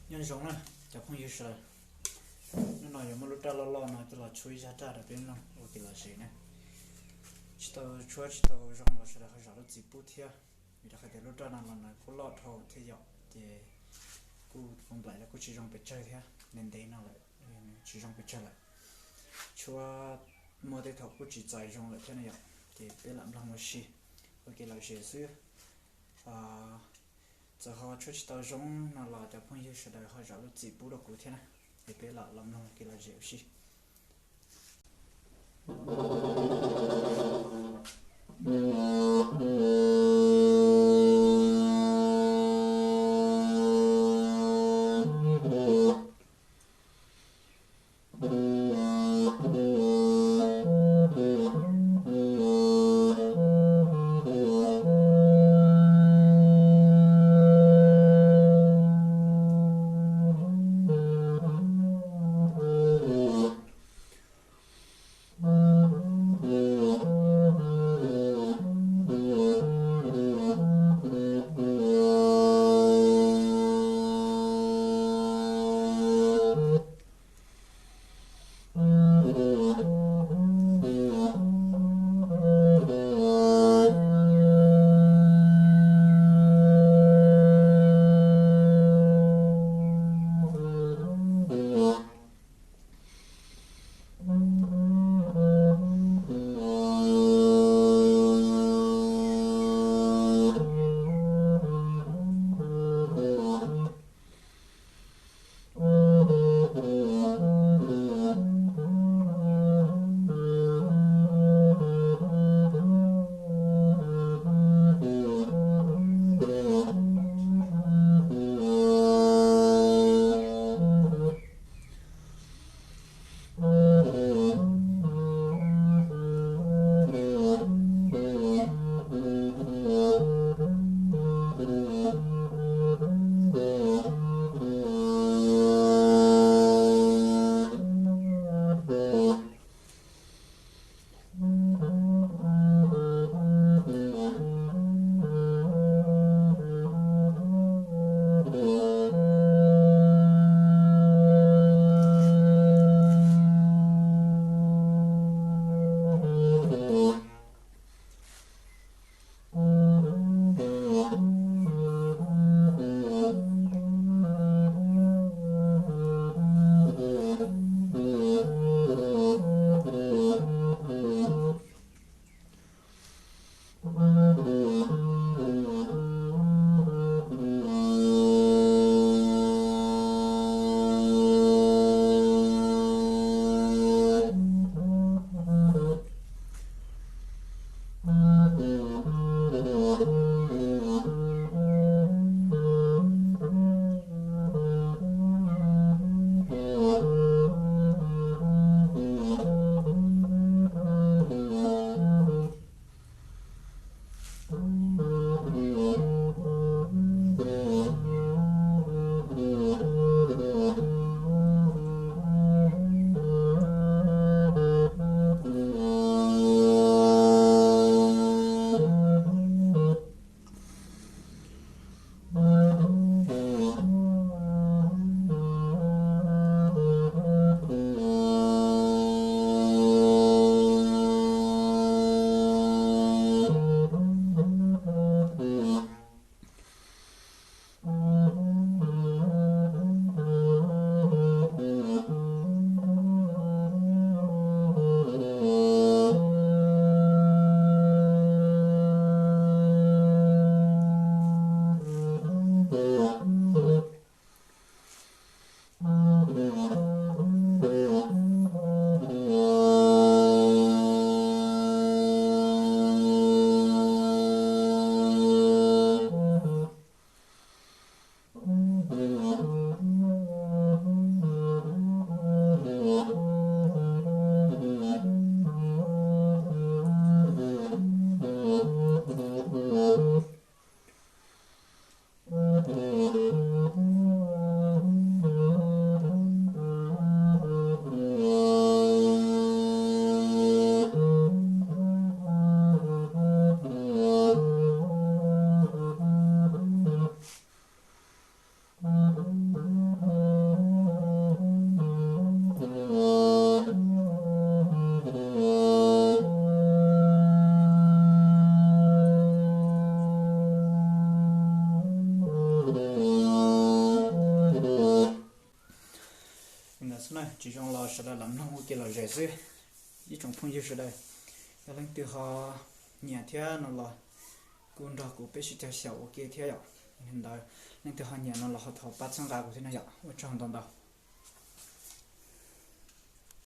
Nyob zoo na cov phooj ywg sawv daws, hnub no yuav muab lub raj loj loj no coj los tshuab ib zaj raj rau peb mloog ua kev lom zem na. Tsis tau tshuab tsis tau zoo los sawv daws ho zam lub txim pub thiab, vim rau qhov tias lub raj no los nws kuj loj dhau thiab yom, ces kuj nplaim los kuj tsis zoo pes tsawg thiab, ntev ntev no lawm, tsis zoo pes tsawg lawm. Tshuab muaj tej thaum kuj tsis txais zoo lawm thiab na yom, ces peb lam mloog ua si ua kev lom zem xwb. Txawm ho tshuab tsis tau zoo no los cov phooj ywg sawv daws ho zam lub txim pub rau kuv thiab na, es peb lam los mloog kev lom zem ua si. Xwb na, tsis zoo los sawv daws lam mloog ua ke lom zem xwb. Ib tsoom phooj ywg sawv daws, yog leej twg ho nyiam thiab no los kuj nrog kuv peb sib caug xyaum ua ke thiab yom. Li ntawd, leej twg ho nyiam no los ho thov pab txhawb nqa kuv thiab na yom. Ua tsaug ntau ntau.